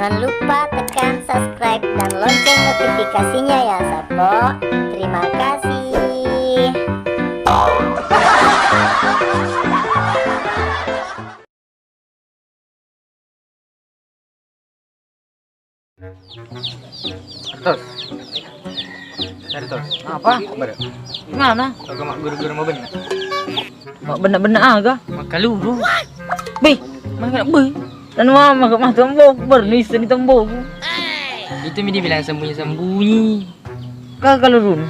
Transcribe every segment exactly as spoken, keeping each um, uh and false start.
Jangan lupa tekan subscribe dan lonceng notifikasinya ya, Sappo. Terima kasih. Tos. Tos. Apa? Gimana? Kagak mak guru-guru mau bener. Mak bener-bener aga. Makaluru. Bih, mana be? Dan mama ke mata ambo, baru ni seni tembo. Itu mi dibilang sembunyi-sembunyi. Kagak kaluru.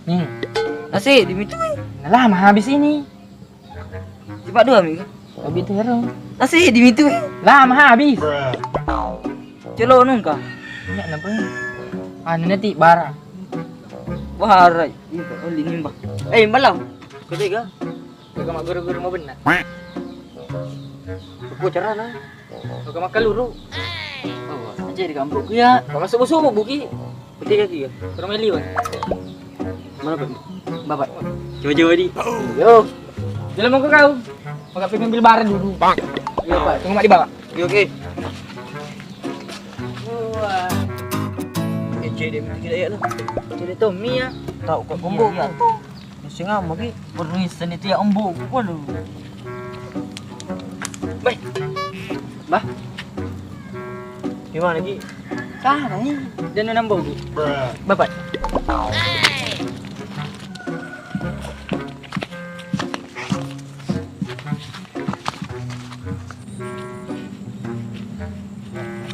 Nih. Nasi di mitu. Lama habis ini. Cepat dua minggu. Hobi terus. Nasi di mitu. Lama habis. Celo nungka. Ini apa? Anu nanti bara. Bara. Ini kok oli nimba. Eh, malam. Ketiga. Kagak mak guru-guru mau bener. Aku carana. Kagak makaluru. Oh, aja di kampung ya. Kau masuk musuh buki. Ketiga tiga. Kurang liwat. Mana, Pak? Bapak. Coba-coba di. Yo. Jalan mau ke kau. Pakai pengen bil bareng dulu. Iya, Pak. Tunggu mak di bawah. Oke, oke. Wah. Ece deh, kita ya lu. Jadi Tommy ya. Tahu kok gombo. Iya. Sing amo ki perlu isen itu ya embo. Waduh. Baik. Bah. Gimana ki? Cara ni. Dan nambo ki. Bapak.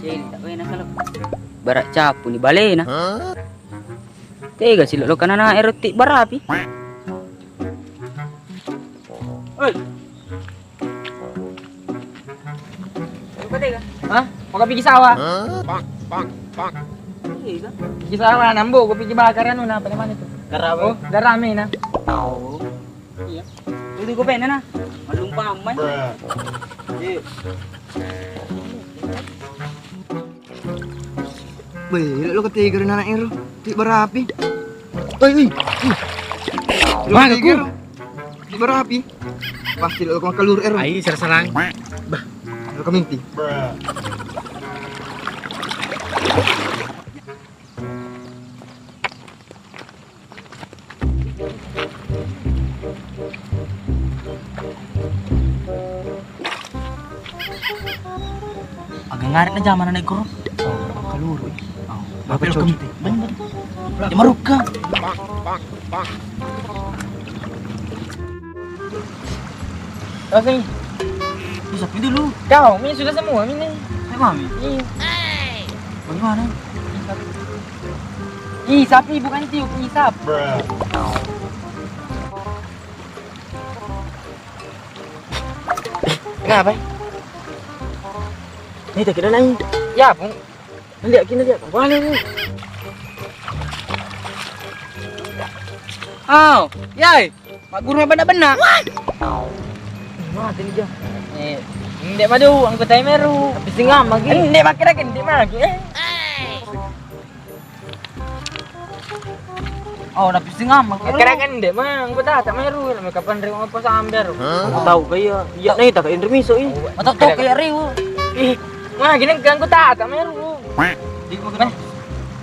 Jadi tak pernah kalau. Barak capu ni balena. Tega silo lo kanana ero ti barapi. Oi. Apa tega? Hah? Mau pigi sawah? Iya, kan? Pigi sawah, nambo, gua pigi bakar anu, nah, apa namanya itu? Garame. Oh, garame, nah. Oh. Iya. Itu gua pengen, nah. Malum pamai. Iya. Beh, lo ketigor anak ero. Ti barapi. Oi, oi. Mana ku? Ti barapi. Pasti lo makan lur ero. Ai, serang-serang. Bah, lo keminti. Aga ngaret na zaman anak guru. Oh, kaluru. Oh, bapak lo keminti. Bener. Dia maruka. Terus nih. Bisa dulu. Kau, ini sudah semua ini. Hai, Mami. Iya. Bagaimana? Ih, sapi bukan tiup, isap. Kenapa? Ini tak kira naik. Ya, Bung. Nanti kini dia. Wah, ini. Oh, yai. Mak guru benak-benak. Mati ni dia. Eh, ndek madu, anggota meru. Tapi singam lagi. Ndek makin lagi, ndek magi. Eh. Oh, tapi singam lagi. Kira kan ndek mah, anggota tak meru. Kapan ring apa sambil? Tahu kayak, iya nih tak intermiso ih. Atau tahu kayak riu. Ih, mah gini kan anggota tak meru. Di mana?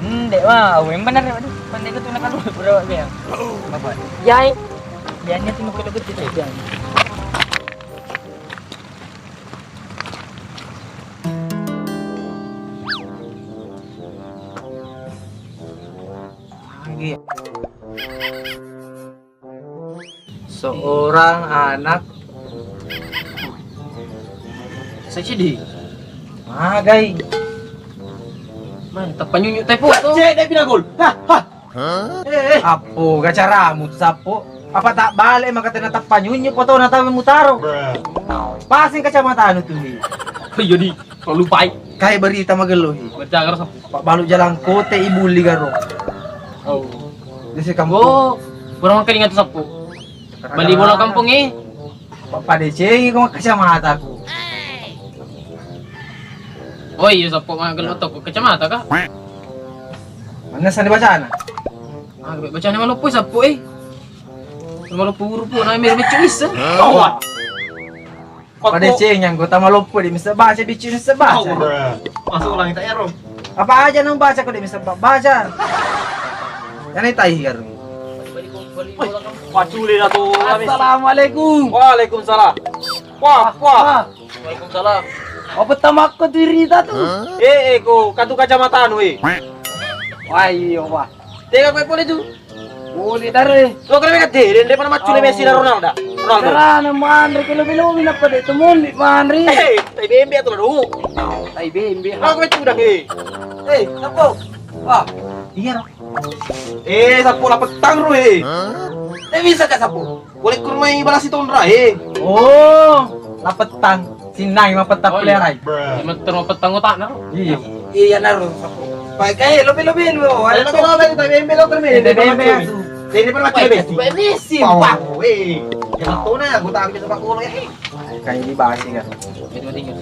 Ndek mah, wem bener ya, waduh. Pendek itu nak lu, bro, ya. Bapak. Yai. Biarnya tuh mau kita kecil, biar. Lagi. Seorang anak. Saya sedih. Magai. Mantap, panyunyu tepo tuh. Cek, dia pinagol. Hah, hah. Eh, eh. Apo, gacaramu tu, Sappo? Apa tak balik maka tena tappa nyunyi foto na tawe mutaro? Pasing kacamata anu tu, hi. Iya, di. Kalau lupai. Kai berita magello, hi. Baca karo, Sappo. Pak balu jalan kote ibuli garo. Oh. Di si kampung. Oh, kurang makan ingat tu, Sappo. Bali bola kampung, eh. Pak padecengi ko kacamata ku. Oh iya, Sappo magello to kacamata kah? Mana sana bacana? Ah, bacana maloppo, Sappo, eh. Maloppo huruf na mir beccu isa. Oh. Pada ceng yang kota maloppo di misa baca bicu misa baca. Masuk ulang kita ero. Apa aja nang baca kok di misa baca. Yang ini tahi garu. Paculi dah tu. Assalamualaikum. Waalaikumsalam. Wah, wah. Waalaikumsalam. Apa tamakku tu irita tu? Eh, eh, ko katu kacamata anu, eh. Wah, iya, wah. Tega koe pole tu. Boleh dare. Lo kena mega deh, dende pada macule Messi dan Ronaldo. Ronaldo. Karena manre ke lobi-lobi napa dek temon di manre. Eh, tai bembe atau lo? Tai bembe. Aku betul dah, eh. Eh, siapa? Wah, iya. Eh, siapa lah petang ro, eh. Tapi bisa kak siapa? Boleh kurmai balasi tonra, eh. Oh, lapetang. Sinnai mapetang. Oh, iya. Pelerai. Mentero petang otakna ro. Iya. Iya, naro. Pakai lobi-lobi lo. Ada lobi-lobi, tapi embel lo termene. Embel lo termene. Jadi pernah pakai besi. Pakai besi, Pak. Weh. Yang tona, aku tak ambil tempat bola ya. Kayak di basi kan. Itu tinggal.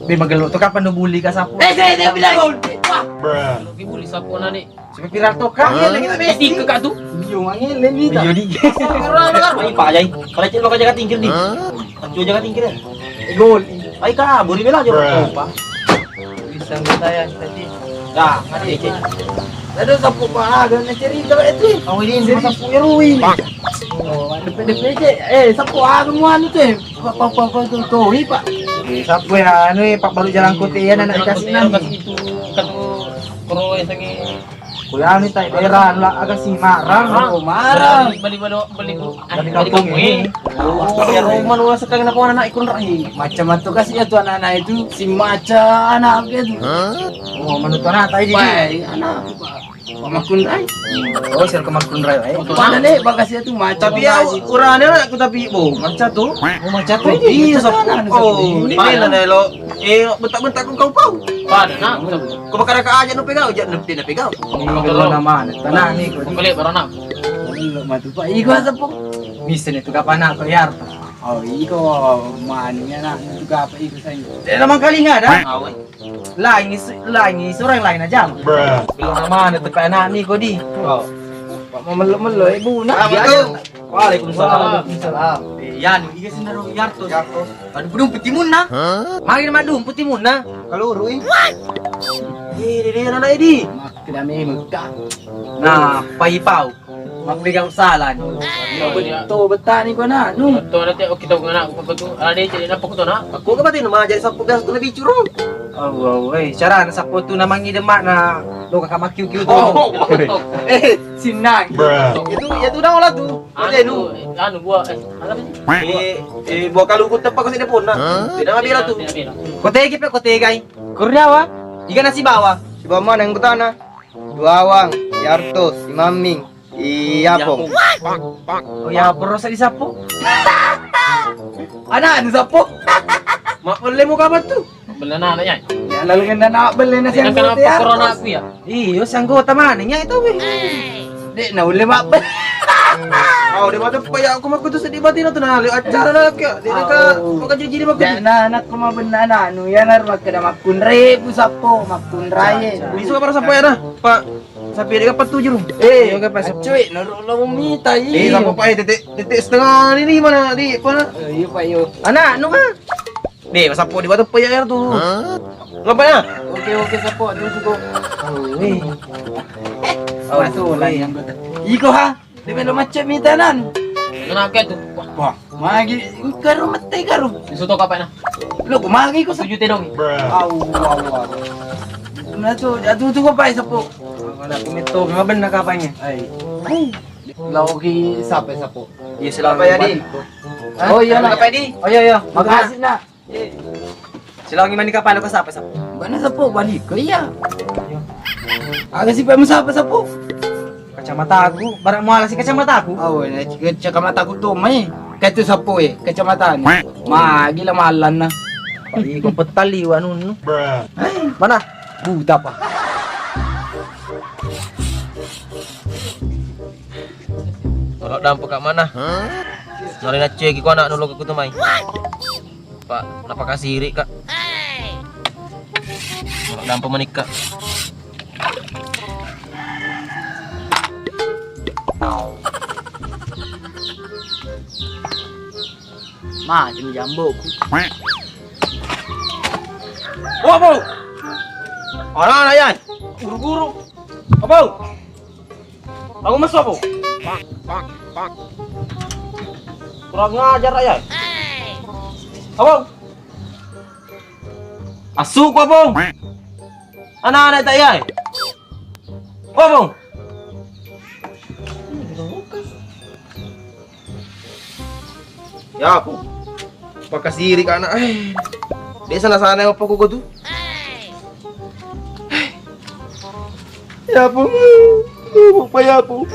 Be magello tu kapan nu bully ka sapu? Eh, saya dia bilang gol. Wah. Bully sapu nani. Sampai viral to, Kak. Iya, lagi tak besi. Tiga, Kak, tu. Iya, mangin, lebih tak. Iya, di. Ini Pak Jai. Kalau cek lo jaga tingkir di. Hah? Cek jaga tingkir ya. Gol. Ai kabur bela aja. Bruh. Apa? Bisa nggak saya tadi? Dah, ada cek. Ada sapu Pak, ada nak cerita itu. Oh, ini sapu Erwin. Oh, ada P D P C. Eh, sapu aku mau anu tu. Apa, apa, apa tu, tu, Pak. Eh, sapu ya, anu, eh, Pak, baru jalan kote ya, anak dikasih nang. Itu, katu, kuro, eh, sangi. Kuyani tai daerah la aga si marang. Ah, oh, marang. Beli, beli, beli, beli, bu-, beli kampung ini. Oh, ya, Roman, wah, sekarang aku anak ikun rai. Macam tu kasih ya tu anak-anak itu, si maca anak gitu. Oh, menurut anak tadi. Wah, anak, Pak. Pamakkunrai. Oh, sir kemakunrai, eh. Mana le, bagas ya tu maca. Tapi ya, urane aku tapi, bo, maca tu. Oh, maca tu. Iya, maca tu. Oh, di mana lo? Eh, bentak-bentak ku kau pau. Pada nak, betul. Kau bakar ka aja nu pegau, aja nu pina pegau. Ini belum nama, tanah ni kau. Kau lihat barang nak. Belum matu, Pak. Iko sapu. Bisa ni tu kapan nak kau yar. Oh, iko mania nak tu kapan iko saya. Dia nama kali nggak ada? Awe. Langi su-, langi surang lain aja. Belum mana tu anak ni kau di. Oh. Pak mau melo-melo ibu nak. Waalaikumsalam. Waalaikumsalam. Eh, Yan, iya sih naruh Yartos. Aduh, dumpu timunna. Magi nama dumpu timunna. Kalau rui. Eh, dia, dia anak ini. Mak, tidak memang. Nah, pai pau. Mappegau salani. Iya, iya. Betto betani ko na, nu. Betto na te, oke, tau ko na, ko tu, ala de, jadi napa ko tu na? Aku ke batin ma, jadi sapu biasa tu lebih curang. Oh, oh, eh, cara na sapu tu namangi demak na, lo kakak makiu-kiu tu. Oh, oh, oh. Eh, Sinang. Itu, ya tu dah lah tu. Anu, anu, buah, eh, apa sih? Eh, eh, buah kalu ku tepak ko sini pun na. Tidak ambil tu. Tidak ambil. Kote ki pe, kote gai. Kurniawa? Iga nasi bawa. Si bawa mana yang kutana? Duawang, Yartos, si Maming, si Yapong. Oh, ya, bro, saya disapu. Anak, disapu. Mak belle mu kabar tu? Belle anak, ya. Ya, lalu kan anak belle nasi yang kenapa ya? Corona aku ya? Iyo, si anggota mana nya itu, weh? Dek, na ulle mak belle. Oh, dia mata paya aku mak tu sedih batin tu na, le acara nak ya. Dia ka, maka jadi mak. Nah, anak ku mah benar, anu, ya, nar, maka ada makkunrai, bu sapu, makkunrai. Bisa apa sapu ya, dah? Pak, sampai dia kapan tujuh? Eh, cuy, nurut lo minta, eh, iya. Apa, Pak, eh, titik, titik setengah ini mana, di, mana? Eh, iya, Pak, iya. Anak, nu, kan? Nih, sapu di batu paya tu. Hah? Apa ya? Oke, oke, sapu, aduh, cukup. Oh, eh. Oh, masuk lah yang kota. Iko, ha? Dia belum macet mitanan. Kenapa tu? Wah, magi, karu mete karu. Susu tu kapan, nah? Lo, ku magi, ku setuju tedong. Au, au, au. Nah, tu, aduh, tu, kau pakai sapu. Mana aku mito, memang benar kapainya. Ai. Lau ki siapa sapu? Iya, selamat ya, Di. Hah? Oh, iya, nak. Apa, Di? Oh, iya, iya. Makasih, nak. Eh. Silawangi mani kapalo ka sapa, sapa? Bana sapu balik ke iya. Aga si pemu sapa sapu? Kacamataku, barang muala si kacamataku. Oh, na kacamataku tu mai. Katu sapu, eh, kacamata ni. Ma, gila malan na. Iko petali wa nunu. Mana? Buta pa. Tolong dampu kak mana? Nolai naccueki ko anak nolo ke kutu mai. Pak, napakasiri, Kak. Dampa menikah. Macam jamboku. Wah, Bung. Anak-anak ya. Guru-guru. Apa? Aku masuk, Bung. Kurang ngajar ya. Apa? Asuku, Bung. Anak-anak tak ya. Oh, Bung. Ya, Bung. Pakasiri kana. Eh. Desa na sana apa kok tu? Ya, Bung. Lupa ya, Bung.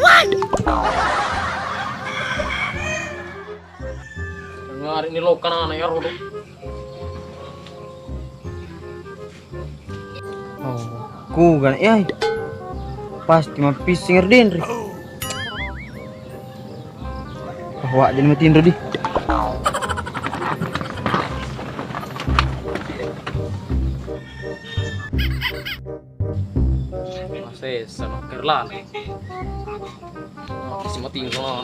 Ngari ni lo kana na ya rodo. Oh, ku gana ya. Pasti mappissing er denre. Wah, jadi matinro di. Masih sama kerlan. Masih matinro.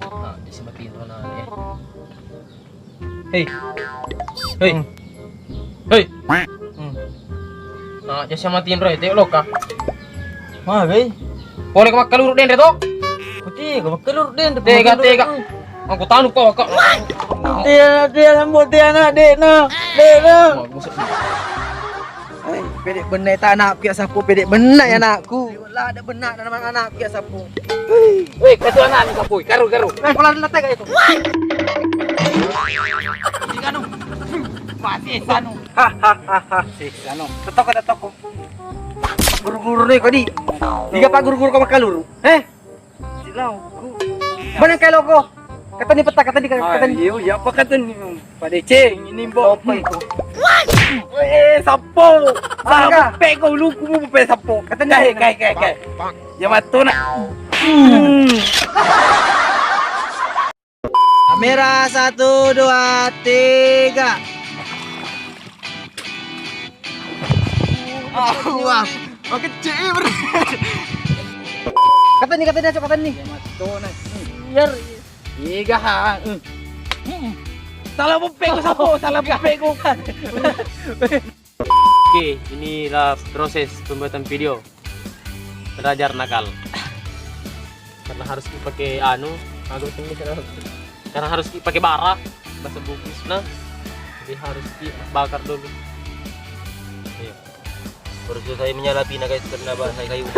Nah, di sini matinro na ya. Hei. Hei. Hmm. Hei. Hmm. Nah, jasa matinro itu loka. Magai. Pole ko makkaluru denre to? Kuti ko makkaluru denre. Tega, tega. Aku tanu kau kak. Dia, dia lambut dia nak, dek nak, dek nak. Wah, busuk. Eh, pede benna ta anakku ya sapu, pede benna ya anakku. Lah ada benna nama anakku ya sapu. Weh, katu anak ni sapu, karu karu. Eh, kalau ada tega itu. Sanu. Masih sanu. Hahaha. Si sanu. Tetoko tetoko. Guru-guru ni kau di. Tiga pak guru-guru kau makaluru. Eh? Silau ku. Mana kalau kau? Kata ni peta, kata ni, kata ni. Ayo, ya apa kata ni? Pada ceng ini mbok. Apa itu? Eh, sapo. Salah peko luku mu pe sapo. Kata ni. Kai kai kai kai. Ya matu nak. Hmm. Kamera satu, dua, tiga. Ah, wah. Wah, kecil, bro. Kata ni, kata ni, Acok, kata ni. Biar. Iya, ha. Hmm. Salah bepek ko sapo, salah bepek ko. Oke, inilah proses pembuatan video. Belajar nakal. Karena harus dipakai anu, aku sendiri karena, karena harus dipakai bara bahasa Bugis nah. Jadi harus dibakar dulu. Iya. Baru selesai menyala pina guys karena bahasa kayu.